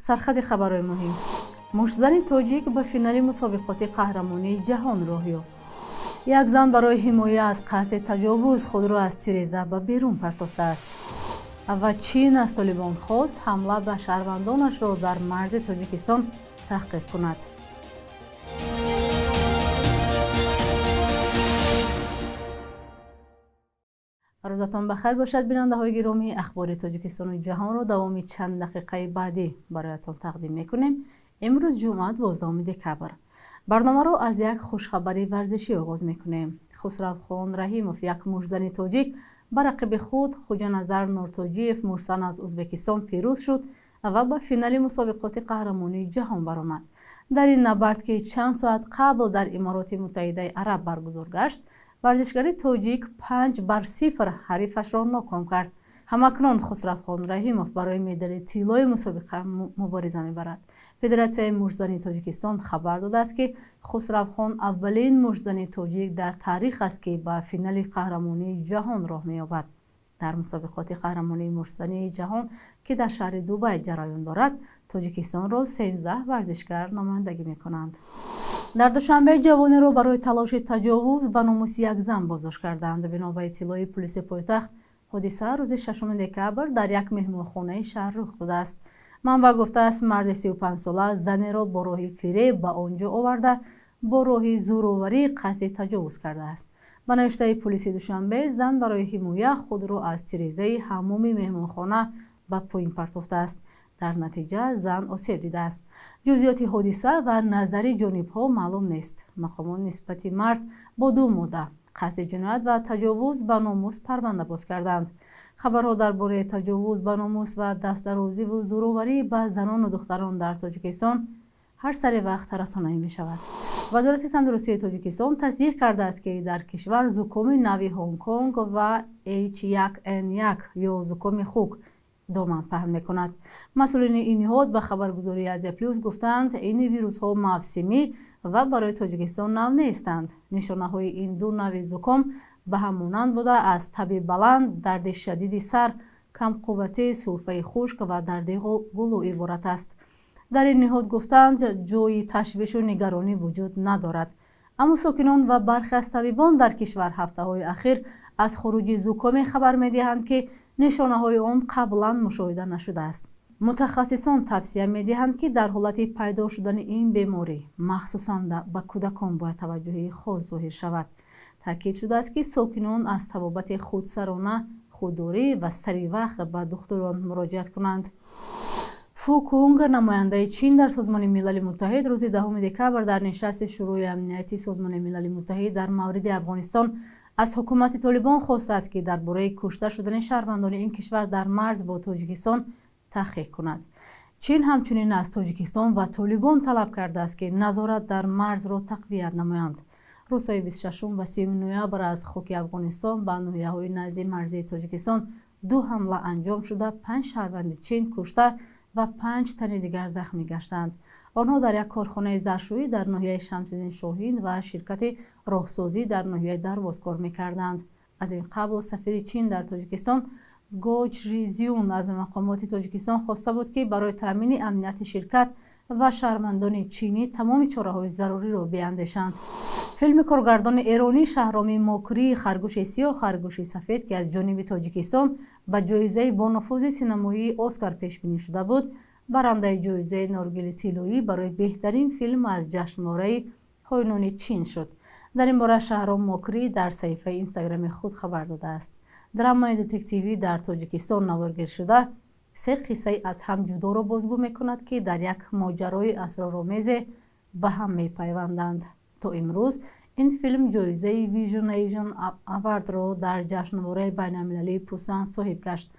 Сархати хабарҳои муҳим. Муштзани тоҷик ба финали мусобиқоти қаҳрамонии ҷаҳон роҳ ёфт. Як зан барои ҳимоя аз қасди таҷовуз худро аз тиреза ба берун партофтааст. Ва Чин аз Толибон хост ҳамла ба шаҳрвандонашро дар марзи Тоҷикистон таҳқиқ кунад. Рӯзатон ба хайр бошад, бинандаҳои гиромӣ. Ахбори Тоҷикистону ҷаҳонро давоми чанд дақиқаи баъдӣ бароятон тақдим мекунем. Имрӯз ҷумъа, 12 декабр. Барномаро аз як хушхабари варзишӣ оғоз мекунем. Хусравхон Раҳимов, як муштзани тоҷик, ба рақиби худ Хуҷаназар Нуртоҷиев, муштзан аз Ӯзбекистон, пирӯз шуд ва ба финали мусобиқоти қаҳрамонии ҷаҳон баромад. Дар ин набард, ки чанд соат қабл дар Имороти Муттаҳидаи Араб баргузор гашт, варзишгари тоҷик 5-0 ҳарифашро ноком кард. Ҳамакнун Хусравхон Раҳимов барои медали тиллои мусобиқа мубориза мебарад. Федератсияи муштзании Тоҷикистон хабар додааст, ки Хусравхон аввалин муштзани тоҷик дар таърих аст, ки ба финали қаҳрамонии ҷаҳон роҳ меёбад. Дар мусобиқоти қаҳрамонии муштзании ҷаҳон, ки дар шаҳри Дубай ҷараён дорад, Тоҷикистонро 13 варзишгар намояндагӣ мекунанд. Дар Душанбе ҷавонеро барои талоши таҷовуз ба номуси як зан боздошт карданд. Бино ба иттилои пулиси пойтахт, ҳодиса рӯзи 6 декабр дар як меҳмонхонаи шаҳр рух додааст. Манбаъ гуфтааст, марди 35сола занеро бо роҳи фиреб ба он ҷо оварда, бо роҳи зӯроварӣ қасди таҷовуз кардааст. Ба навиштаи пулиси Душанбе, зан барои ҳимоя худро аз тирезаи ҳаммоми меҳмонхона ба поин партофтааст. Дар натиҷа зан осеб дидааст. Ҷузъиёти ҳодиса ва назари ҷонибҳо маълум нест. Мақомот нисбати мард бо ду модда қасди ҷиноят ва таҷовуз ба номус парванда боз карданд. Хабарҳо дар бораи таҷовуз ба номус ва дастдарозиву зӯроварӣ ба занону духтарон дар Тоҷикистон ҳар сари вақт расонаӣ мешавад. Вазорати тандурустии Тоҷикистон тасдиқ кардааст, ки дар кишвар зукоми нави Ҳонконг ва H1N1 ё зукоми хук доман паҳн мекунад. Масъулини ин ниҳод ба хабаргузории Азия Плюс гуфтанд, ин вирусҳо мавсимӣ ва барои Тоҷикистон нав нестанд. Нишонаҳои ин ду нави зуком ба ҳам монанд буда, аз таби баланд, дарди шадиди сар, камқувватӣ, сулфаи хушк ва дарди гулӯ иборат аст. Дар ин ниҳод гуфтанд, ҷои ташвишу нигаронӣ вуҷуд надорад. Аммо сокинон ва бархе аз табибон дар кишвар ҳафтаҳои ахир аз хуруҷи зукоме хабар медиҳанд, ки нишонаҳои он қаблан мушоҳида нашудааст. Мутахассисон тавсия медиҳанд, ки дар ҳолати пайдо шудани ин беморӣ, махсусан ба кӯдакон бояд таваҷҷӯҳи хос зоҳир шавад. Таъкид шудааст, ки сокинон аз табобати худсарона худдорӣ ва сари вақт ба духтурон муроҷиат кунанд. Фу Кунг, намояндаи Чин дар Созмони Милали Муттаҳид, рӯзи 10 декабр дар нишасти Шӯрои амнияти Созмони Милали Муттаҳид дар мавриди Афғонистон аз ҳукумати Толибон хостааст, ки дар бораи кушта шудани шаҳрвандони ин кишвар дар марз бо Тоҷикистон таҳқиқ кунад. Чин ҳамчунин аз Тоҷикистон ва Толибон талаб кардааст, ки назорат дар марзро тақвият намоянд. Рӯзҳои 26 ва 30 ноябр аз хоки Афғонистон ба ноҳияҳои назди марзии Тоҷикистон ду ҳамла анҷом шуда, 5 шаҳрванди Чин кушта ва 5 тани дигар захмӣ гаштанд. Онҳо дар як корхонаи заршӯӣ дар ноҳияи Шамсиддин Шоҳин ва ширкати роҳсозӣ дар ноҳияи Дарвоз кор мекарданд. Аз ин қабл сафири Чин дар Тоҷикистон Го Чжизюн аз мақомоти Тоҷикистон хоста буд, ки барои таъмини амнияти ширкат ва шаҳрвандони чинӣ тамоми чораҳои заруриро биандешанд. Филми коргардони эронӣ Шаҳроми Мокрӣ «Харгӯши сиёҳ, харгӯши сафед», ки аз ҷониби Тоҷикистон ба ҷоизаи бонуфузи синамоии Оскар пешбинӣ шуда буд, барандаи ҷоизаи Норгили тиллоӣ барои беҳтарин филм аз ҷашнвораи ҳойнони Чин шуд. Дар ин бора Шаҳром Мокрӣ дар саҳифаи инстаграми худ хабар додааст. Драмаи детективӣ дар Тоҷикистон наворгир шуда, се қиссаи аз ҳам ҷудоро бозгӯ мекунад, ки дар як моҷарои асроромезе ба ҳам мепайванданд. То имрӯз ин филм ҷоизаи Vision Asian Award-ро дар ҷашнвораи байналмилалии Пусан соҳиб гашт.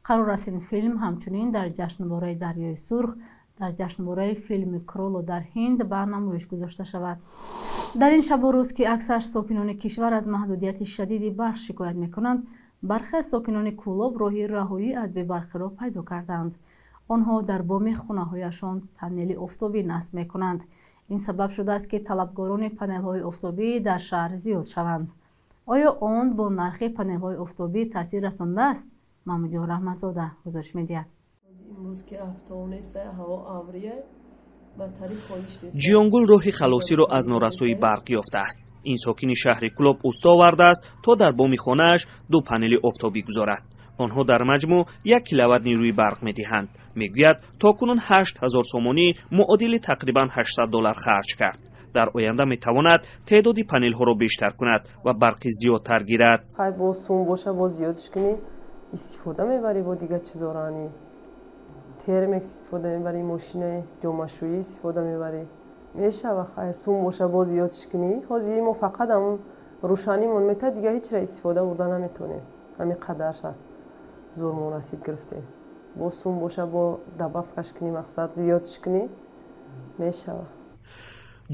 Қарор аст ин филм ҳамчунин дар ҷашнвораи Дарёи Сурх, дар ҷашнвораи филми Кроло дар Ҳинд ба намоиш гузошта шавад. Дар ин шабу рӯз, ки аксар сокинони кишвар аз маҳдудияти шадиди барқ шикоят мекунанд, бархе аз сокинони Кӯлоб роҳи раҳоӣ аз бебарқиро пайдо карданд. Онҳо дар боми хонаҳояшон панели офтобӣ насб мекунанд. Ин сабаб шудааст, ки талабгорони панелҳои офтобӣ дар шаҳр зиёд шаванд. Оё он бо нархи панелҳои офтобӣ таъсир расондааст? Маҳмудҷон Раҳматзода гузориш медиҳад. Имрӯз ки офтоб нест, ҳаво абрия, батари холиш нест. Ҷиёнгул роҳи халосиро аз норасоии барқ ёфтааст. Ин сокини шаҳри Кӯлоб уста овардааст, то дар боми хонааш ду панели офтобӣ гузорад. Онҳо дар маҷмӯъ 1 киловатт нерӯи барқ медиҳанд. Мегӯяд, то кунун 8000 сомонӣ муодили тақрибан $800 харҷ кард. Дар оянда метавонад теъдоди панелҳоро бештар кунад ва барқи зиёдтар гирад. Хай боз сум боша, боз зиёдш кунӣ, истифода мебарӣ бо дигар чизоро, ани термекс истифода мебарӣ, мошинаи ҷомашӯӣ истифода мебарӣ. Мешава, хай сум боша, боз зиёдш кунӣ. Ҳозир мо фақат ҳамун рӯшанимон метавад, дигар ҳеҷ ра истифода бурда наметавонем. Ҳамин қадарша зӯрмон расид гирифтем. Боз сум боша, бо добавкаш кунӣ, мақсад зиёдш кунӣ, мешава.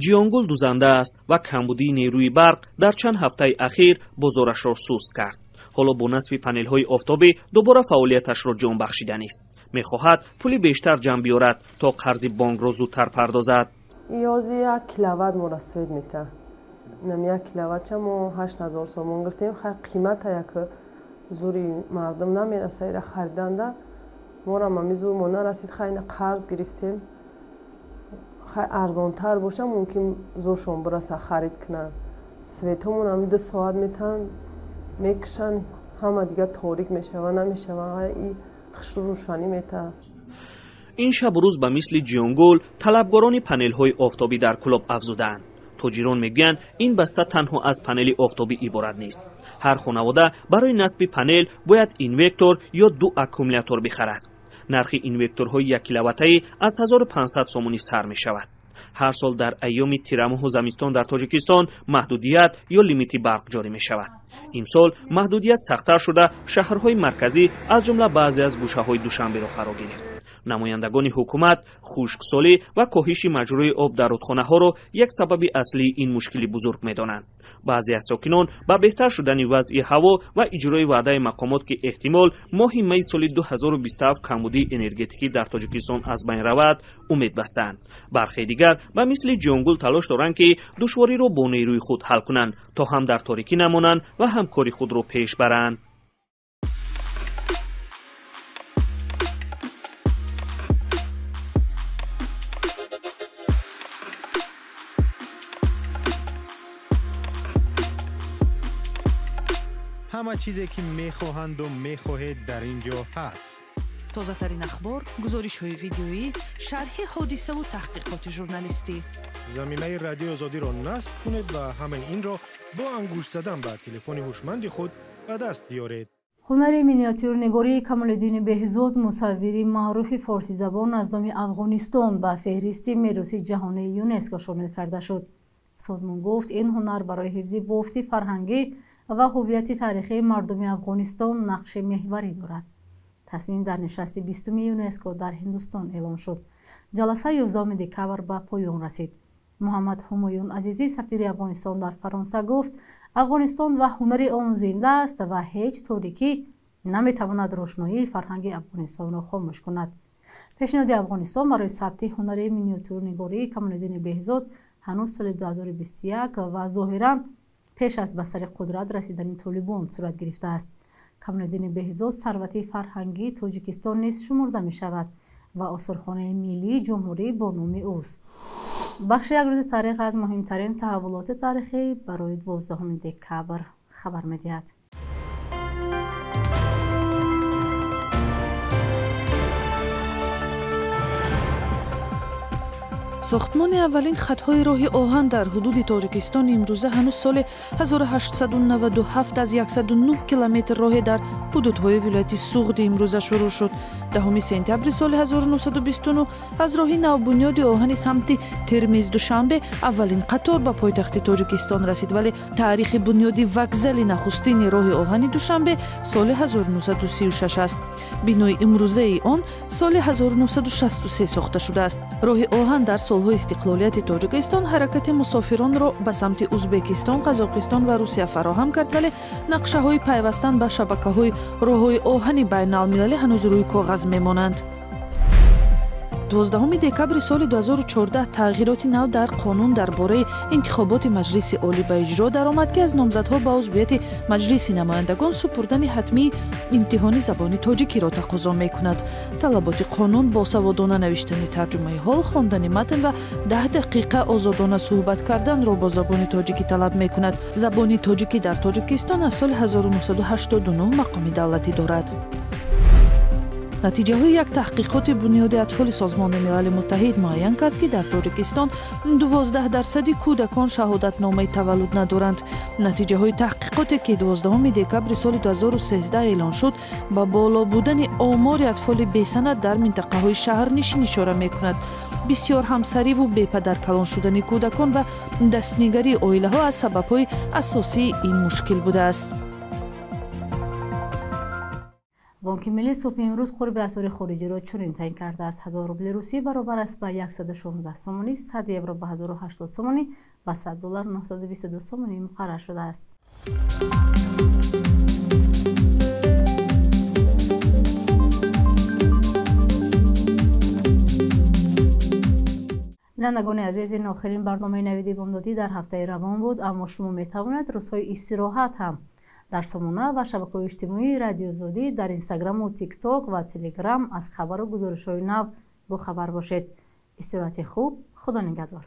Ҷиёнгул дузанда аст ва камбудии нерӯи барқ дар чанд ҳафтаи ахир бозорашро суст кард. Ҳоло бо насби панелҳои офтобӣ дубора фаъолияташро ҷон бахшиданист. Мехоҳад пули бештар ҷамъ биёрад, то қарзи бонкро зудтар пардозад. Ҳозир 1 киловатт моро свет мета. Нам 1 киловаттча мо 8000 сомон гирифтем. Хай қимата як зури мардум намераса ира хариданда. Морам ҳами зур мо нарасид, хай ина қарз гирифтем. Хай арзонтар боша, мумкин зуршон бираса харид кунанд. Светҳомон ҳами 2 соат метаҳанд, мекушанд, ҳама дигар торик мешава, намешава. Хай и хушрӯ рӯшанӣ метаҳад. Ин шабу рӯз ба мисли Ҷиёнгул талабгорони панелҳои офтобӣ дар Кӯлоб афзудаанд. Тоҷирон мегӯянд, ин баста танҳо аз панели офтобӣ иборат нест. Ҳар хонавода барои насби панел бояд инвектор ё 2 аккумулятор бихарад. Нархи инвекторҳои 1 киловаттаӣ аз 1500 сомонӣ сар мешавад. Ҳар сол дар айёми тирамоҳу замистон дар Тоҷикистон маҳдудият ё лимити барқ ҷорӣ мешавад. Имсол маҳдудият сахттар шуда, шаҳрҳои марказӣ аз ҷумла баъзе аз гӯшаҳои Душанберо фаро гирифт. Намояндагони ҳукумат хушксолӣ ва коҳиши маҷрои об дар рудхонаҳоро як сабаби аслии ин мушкили бузург медонанд. Баъзе аз сокинон ба беҳтар шудани вазъи ҳаво ва иҷрои ваъдаи мақомот, ки эҳтимол моҳи майи соли 2027 камбудии энергетикӣ дар Тоҷикистон аз байн равад, умед бастанд. Бархе дигар ба мисли Ҷиёнгул талош доранд, ки душвориро бо нерӯи худ ҳал кунанд, то ҳам дар торикӣ намонанд ва ҳам кори худро пеш баранд. Ҳама чизе ки мехоҳанду мехоҳед дар ин ҷо ҳаст. Тозатарин ахбор, гузоришҳои видеоӣ, шарҳи ҳодисаву таҳқиқоти журналистӣ. Заминаи Радиои Озодиро насб кунед ва ҳамаи инро бо ангушт задан ба телефони ҳушманди худ ба даст биёред. Ҳунари миниатюрнигории Камолиддини Беҳзод, мусаввири маъруфи форсизабон, аз номи Афғонистон ба феҳристи мероси ҷаҳонии ЮНЕСКО шомил карда шуд. Созмон гуфт, ин ҳунар барои ҳифзи бофти фарҳангӣ ва ҳуввияти таърихии мардуми Афғонистон нақши меҳварӣ дорад. Тасмим дар нишасти 20-уми ЮНЕСКО дар Ҳиндустон эълон шуд. Ҷаласа 11 декабр ба поён расид. Муҳаммад Ҳумоюн Азизӣ, сафири Афғонистон дар Фаронса, гуфт, Афғонистон ва ҳунари он зинда аст ва ҳеҷ торикӣ наметавонад рӯшноии фарҳанги Афғонистонро хомӯш кунад. Пешниҳоди Афғонистон барои сабти ҳунари миниатюрнигории Камолиддини Беҳзод ҳанӯз соли 2021 ва зоҳиран пеш аз ба сари қудрат расидани Толибон сурат гирифтааст. Камолиддини Беҳзод сарвати фарҳангии Тоҷикистон низ шумурда мешавад ва осорхонаи миллии ҷумҳурӣ бо номи ӯст. Бахши як рӯзи таърих аз муҳимтарин таҳаввулоти таърихӣ барои 12 декабр хабар медиҳад. Сохтмони аввалин хатҳои роҳи оҳан дар ҳудуди Тоҷикистон имрӯза ҳанӯз соли 1897 аз 109 километр роҳе дар ҳудудҳои вилояти Суғди имрӯза шурӯъ шуд. 10 сентябри соли 1929 аз роҳи навбунёди оҳани самти Термиз-Душанбе аввалин қатор ба пойтахти Тоҷикистон расид, вале таърихи бунёди вокзали нахустини роҳи оҳани Душанбе соли 1936 аст. Бинои имрӯзаи он соли 1963 сохта шудааст. Роҳи оҳан дар солҳои истиқлолияти Тоҷикистон ҳаракати мусофиронро ба самти Узбекистон, Қазоқистон ва Русия фароҳам кард, вале нақшаҳои пайвастан ба шабакаҳои роҳҳои оҳани байналмилалӣ ҳанӯз рӯи коғаз мемонанд. 12 декабри соли 2014 тағйироти нав дар қонун дар бораи интихоботи Маҷлиси Олӣ ба иҷро даромад, ки аз номзадҳо ба узвияти Маҷлиси намояндагон супурдани ҳатмии имтиҳони забони тоҷикиро тақозо мекунад. Талаботи қонун босаводона навиштани тарҷумаи ҳол, хондани матн ва 10 дақиқа озодона суҳбат карданро бо забони тоҷикӣ талаб мекунад. Забони тоҷикӣ дар Тоҷикистон аз соли 1989 мақоми давлатӣ дорад. Натиҷаҳои як таҳқиқоти Бунёди атфоли Созмони Милали Муттаҳид муайян кард, ки дар Тоҷикистон 12% кӯдакон шаҳодатномаи таваллуд надоранд. Натиҷаҳои таҳқиқоте, ки 12 декабри соли 2013 эълон шуд, ба боло будани омори атфоли бесанад дар минтақаҳои шаҳрнишин ишора мекунад. Бисёр ҳамсариву бепадар калон шудани кӯдакон ва дастнигарии оилаҳо аз сабабҳои асосии ин мушкил будааст. Бонки Миллӣ субҳи имрӯз қурби асъори хориҷиро чунин таъин кардааст: 1000 рубли русӣ баробар аст ба 116 сомонӣ, 100 евро ба 1080 сомонӣ ва 100 доллар 922 сомонӣ муқаррар шудааст. Бинандагони азиз, ин охирин барномаи Навиди Бомдодӣ дар ҳафтаи равон буд, аммо шумо метавонед рӯзҳои истироҳат ҳам дар сомона ва шабакаҳои иҷтимоии Радиои Озодӣ дар Инстаграму Тикток ва Телеграм аз хабару гузоришҳои нав бохабар бошед. Истироҳати хуб, Худо нигаҳдор.